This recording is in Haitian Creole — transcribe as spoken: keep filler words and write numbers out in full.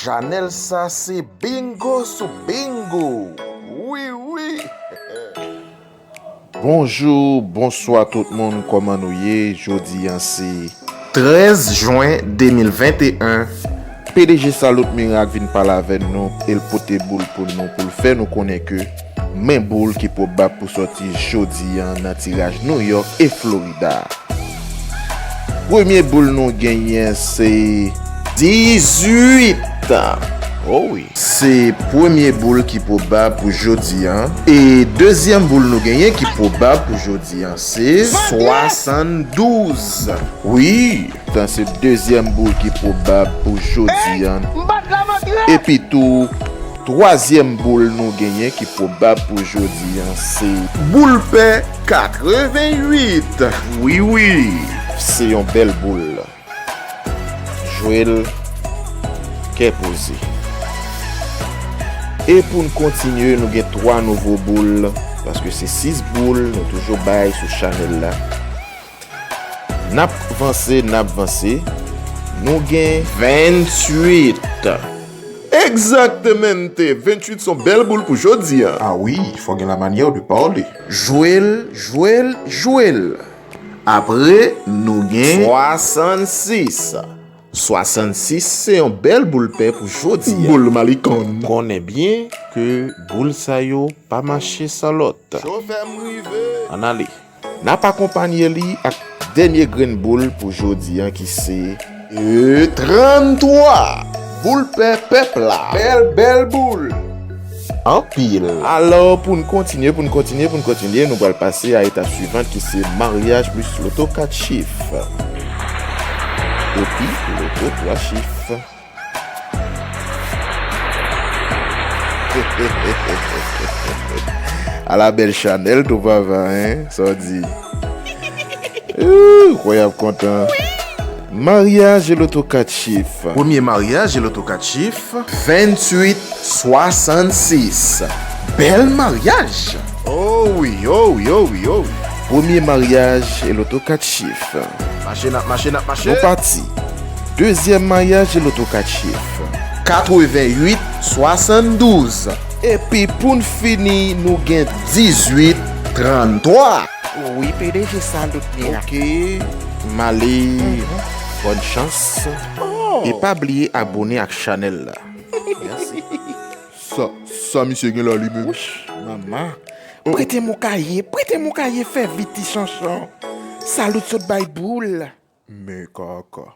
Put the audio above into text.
Chanèl sa se bingo sou bingo. Wi, wi. Bonjou, bonswa tout moun, kòman nou ye? Jodi a se trèz jen de mil venteyen. P D G Salut Miracle vin pale avè nou e l pote boul pou nou, pou l fè nou konnen ke men boul ki pwobab pou sòti jodi a nan tiraj New York e Florida. Premye boul nou genyen se dizuit. Oh wi. Se premye boul ki pwobab pou jodi a. E dezyèm boul nou genyen ki pwobab pou jodi a se swasanndouz. Wi, sa se dezyèm boul ki pwobab pou jodi a. Epi tou, twazyèm boul nou genyen ki pwobab pou jodi a se boul pè katreventuit. Wi, wi, se yon bèl boul. Jwe l kè poze. E pou n kontinye, nou gen twa nouvo boul, paske se sis boul nou toujou bay sou chanèl la. N ap vanse, n ap vanse. Nou gen ventuit. Egzaktemente, ventuit se yon bèl boul pou jodi a. A wi, fò gen la manyè de pale. Jwe l, jwe l, jwe l. Apre, nou gen swasannsis. Swasannsis se yon bèl boul pè pou jodi a. Boul malikonn. Konnen byen ke boul sa yo pa mache san lòt. Chofè m rive. Ann ale. N ap akonpanye li ak dènye grenn boul pou jodi a ki se e tranntwa. Boul pè pèp la. Bèl, bèl boul. Anpil. Alò, pou n kontinye, pou n kontinye, pou n kontinye, nou pral pase a etap swivan ki se maryaj plis loto kat chif. Epi loto twa chif. Ala bèl chanèl tou papa, en? Sa w di? Ooh, kwè y ap kontan. Maryaj e loto kat chif. Premye maryaj e loto kat chif. Ventuit swasannsis. Bèl maryaj. Oh wi, oh wi, oh wi, oh wi. Premye maryaj e loto kat chif. Mache, n ap mache, n ap mache. Nou pati. Dezyèm maryaj e loto kat chif. Katreventuit swasanndouz. Epi pou n fini, nou gen dizuit tranntwa. Wi, P D G Salut Miracle. Ok, m ale. Bòn chans. Oh. E pa bliye abone ak chanèl la. Mèsi. Sa, sa misye gen la li menm? Wouch, manman. Prete m yon kaye, prete m yon kaye, fè vit ti chanchon. Salut sot bay boul. Men kaka.